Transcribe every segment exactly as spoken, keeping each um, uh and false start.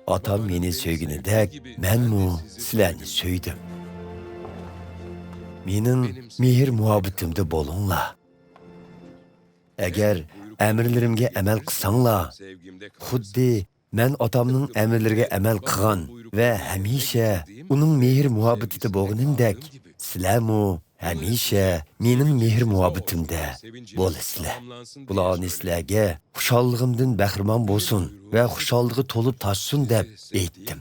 ئاتام مېنى سۆيگىنىدەك، مەنمۇ سىلەرنى سۆيدۈم. مېنىڭ مېھىر-مۇھەببىتىمدە بولۇڭلار. ئەگەر ئەمىرلىرىمگە ئەمەل قىلساڭلار، خۇددى مەن ئاتامنىڭ ئەمىرلىرىگە ئەمەل قىلغان ۋە ھەمىشە ئۇنىڭ مېھىر-مۇھەببىتىدە بولغىنىمدەك، سىلەرمۇ ھەمىشە مېنىڭ مېھىر-مۇھەببىتىمدە بولىسىلەر. بۇلارنى سىلەرگە خۇشاللىقىمدىن بەھرىمەن بولسۇن ۋە خۇشاللىقى تولۇپ تاشسۇن دەپ ئېيتتىم.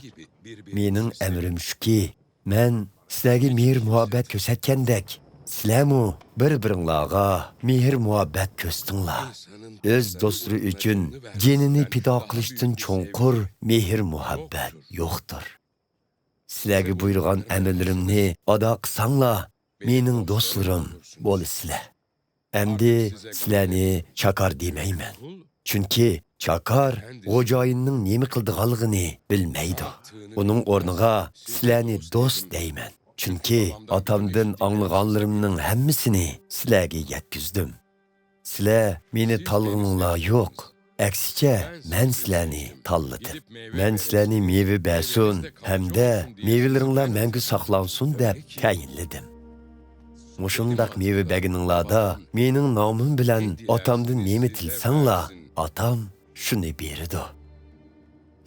مېنىڭ ئەمرىم شۇكى، مەن سىلەرگە مېھىر-مۇھەببەت كۆرسەتكەندەك، سىلەرمۇ بىر-بىرىڭلارغا مېھىر-مۇھەببەت كۆرسىتىڭلار. ئۆز دوستلىرى ئۈچۈن جېنىنى پىدا قىلىشتىن چوڭقۇر مېھىر-مۇھەببەت يوقتۇر. سىلەرگە بۇيرۇغان ئەمىرلىرىمنى ئادا قىلساڭلار، مېنىڭ دوستلىرىم بولىسىلەر. ئەمدى سىلەرنى چاكار دېمەيمەن. چۈنكى چاكار خوجايىننىڭ نېمە قىلىدىغانلىقىنى بىلمەيدۇ. ئۇنىڭ ئورنىغا سىلەرنى دوست دەيمەن. چۈنكى ئاتامدىن ئاڭلىغانلىرىمنىڭ ھەممىسىنى سىلەرگە يەتكۈزدۈم. سىلەر مېنى تاللىغىنىڭلار يوق. ئەكسىچە، مەن سىلەرنى تاللىدىم. مەن سىلەرنى مېۋە بەرسۇن ھەمدە مېۋىلىرىڭلار مەڭگۈ ساقلانسۇن دەپ تەيىنلىدىم. مۇشۇنداق مېۋە بەرگىنىڭلاردا مېنىڭ نامىم بىلەن ئاتامدىن نېمە تىلىسەڭلار، ئاتام شۇنى بېرىدۇ.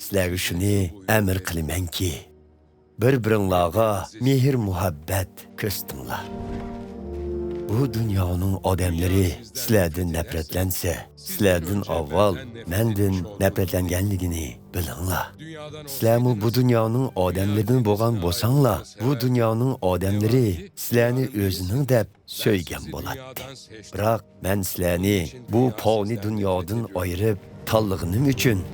سىلەرگە شۇنى ئەمىر قىلىمەنكى، بىر-بىرىڭلارغا مېھىر-مۇھەببەت كۆرسىتىڭلار. بۇ دۇنيانىڭ ئادەملىرى سىلەردىن نەپرەتلەنسە، سىلەردىن ئاۋۋال مەندىن نەپرەتلەنگەنلىكىنى بىلىڭلار. سىلەرمۇ بۇ دۇنيانىڭ ئادەملىرىدىن بولغان بولساڭلار، بۇ دۇنيانىڭ ئادەملىرى سىلەرنى ئۆزىنىڭ دەپ سۆيگەن بولاتتى. بىراق مەن سىلەرنى بۇ پانىي دۇنيادىن ئايرىپ تاللىغىنىم ئۈچۈن،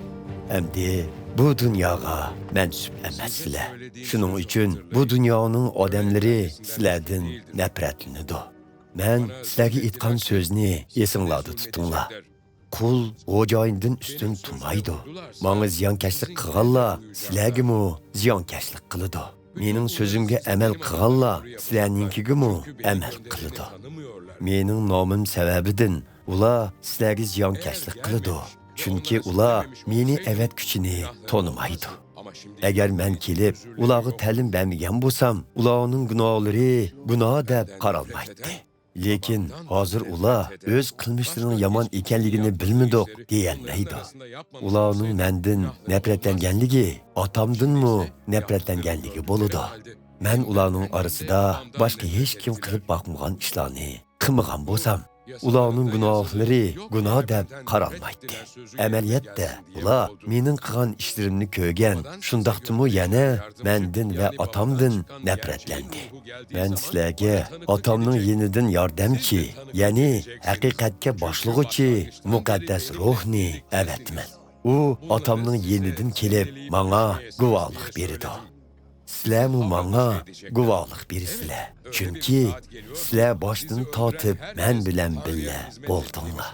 ئەمدى بۇ دۇنياغا مەنسۇپ ئەمەسسىلەر. شۇنىڭ ئۈچۈن بۇ دۇنيانىڭ ئادەملىرى سىلەردىن نەپرەتلىنىدۇ. مەن سىلەرگە ئېيتقان سۆزنى ئېسىڭلاردا تۇتۇڭلار. قۇل خوجايىنىدىن ئۈستۈن تۇرمايدۇ. ماڭا زىيانكەشلىك قىلغانلار سىلەرگىمۇ زىيانكەشلىك قىلىدۇ. مېنىڭ سۆزۈمگە ئەمەل قىلغانلار سىلەرنىڭكىگىمۇ ئەمەل قىلىدۇ. مېنىڭ نامىم سەۋەبىدىن ئۇلار سىلەرگە زىيانكەشلىك قىلىدۇ. چۈنكى ئۇلار مېنى ئەۋەتكۈچىنى تونۇمايدۇ. ئەگەر مەن كېلىپ، ئۇلارغا تەلىم بەرمىگەن بولسام، ئۇلارنىڭ گۇناھلىرى گۇناھ دەپ قارالمايتتى. لېكىن ھازىر ئۇلار ئۆز قىلمىشلىرىنىڭ يامان ئىكەنلىكىنى بىلمىدۇق دېيەلمەيدۇ. ئۇلارنىڭ مەندىن نەپرەتلەنگەنلىكى ئاتامدىنمۇ نەپرەتلەنگەنلىكى بولىدۇ. مەن ئۇلارنىڭ ئارىسىدا باشقا ھېچكىم قىلىپ باقمىغان ئىشلارنى قىلمىغان بولسام، ئۇلارنىڭ گۇناھلىرى گۇناھ دەپ قارالمايتتى. ئەمەلىيەتتە، ئۇلار مېنىڭ قىلغان ئىشلىرىمنى كۆرگەن، شۇنداقتىمۇ يەنە مەندىن ۋە ئاتامدىن نەپرەتلەندى. مەن سىلەرگە ئاتامنىڭ يېنىدىن ياردەمچى، يەنى ھەقىقەتكە باشلىغۇچى مۇقەددەس روھنى ئەۋەتىمەن. ئۇ ئاتامنىڭ يېنىدىن كېلىپ، ماڭا گۇۋاھلىق بېرىدۇ. سىلەرمۇ ماڭا گۇۋاھلىق بېرىسىلەر، چۈنكى سىلەر باشتىن تارتىپ مەن بىلەن بىللە بولدۇڭلار.